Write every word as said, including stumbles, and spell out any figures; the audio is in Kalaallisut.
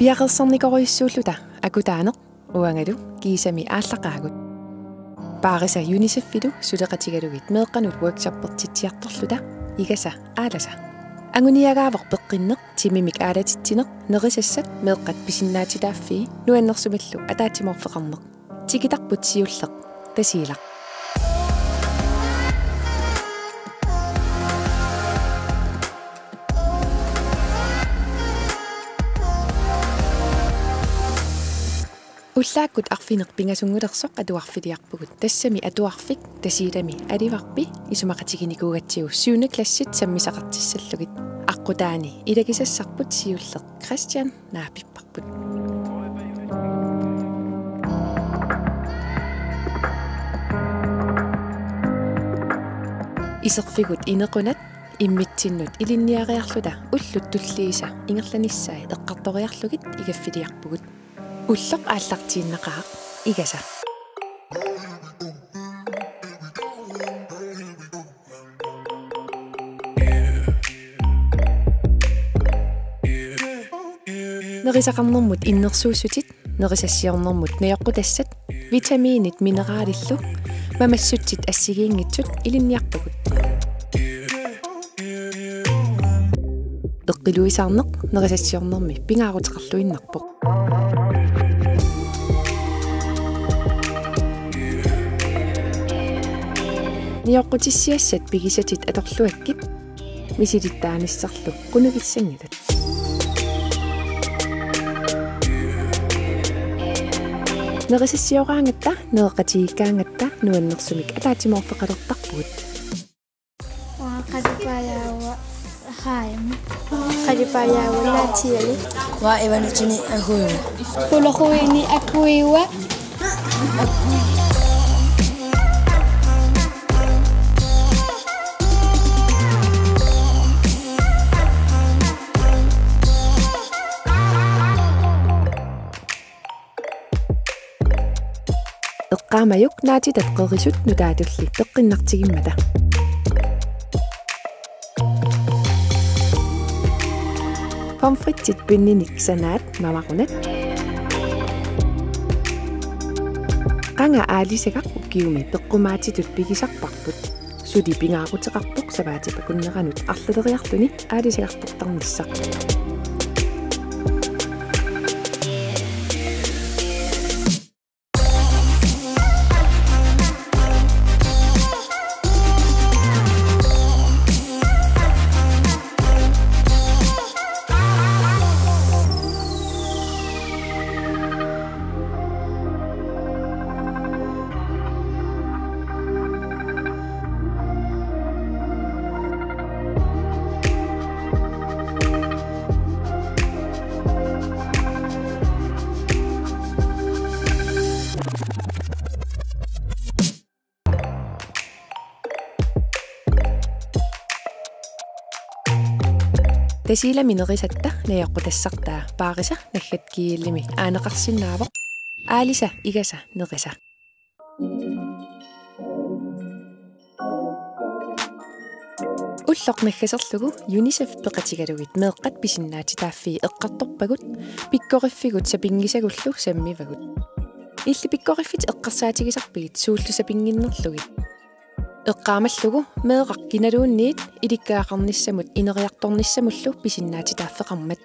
Piareersarnikorujussuulluta akutaaneq uangalu kiisami aallaqaagut. Paarisa UNICEF-ilu suleqatigalugit meeqqanut workshoppertitsiartorluta Igasa Aalasa. Anguniagaavoq peqqinneq, timimik aalatitsineq, nerisassat, meeqqat pisinnaatitaaffii nuannersumillu ataatsimoorfeqarneq. Tikitarput siulleq Tasiilaq. Ullaakkut arfineq-pingasunngulersoq atuarfiliarpugut. Tassami atuarfik Tasiilami Alivarpi, isumaqatiginikuugatsigu syvende klassit sammisaqartissallugit. Aqqutaani ilagisassarput siulleq Christian naapipparput. Iserfigut inequnat immitsinnut ilinniariarluta ullut tulliisa ingerlanissai eqqartoriarlugit igaffiliarpugut. Ulloq aallartiinnaqaaq Igasa. Nerisaqarnermut innersuussutit, nerisassiornermut najoqqutassat, vitamiinit mineraalillu mamassutsit assigiinngitsut ilinniarpagut. Eqqiluisaarneq nerisassiornermi pingaaruteqarluinnarpoq. Najoqqutissiassat pigisatit atorluakkit misilittaanissarlu qunugissanngilat. Nerisassioraangatta, nereqatigiikkaangatta nuannersumik ataatsimoorfeqalertarpugut. Uanga qalipaajaavoq Haimi. Qalipaajaavoq Natiali. Uanga Ivanitsini Akuiua. Ulorhuini Akuiua. Eqqaamajuk naatitat qerisut nutaatulli peqqinnartigimmata. Pomfritsit pinninik sanaat mamarunat. Qanga aalisagaq ukiumi peqqumaatitut pigisarparput. Suli pingaaruteqarpoq sapaatip akunneranut arlaleriarluni aalisagartortarnissaq. Tasiilami nerisatta najoqqutassartaa Paarisa naggat G L-imi aaneqarsinnaavoq Aalisa Igasa nerisa. Ulloq naggaserlugu UNICEF peqatigalugit meeqqat pisinnaatitaaffii eqqartorpagut, pikkoriffigut sapinngisagullu sammivagut. Illit pikkoriffit eqqarsaatigisarpigit suullu sapinnginnerlugit? Eqqaamallugu meeraq kinaluunniit ilikkagaqarnissamut ineriartornissamullu pisinnaatitaaffeqarmat.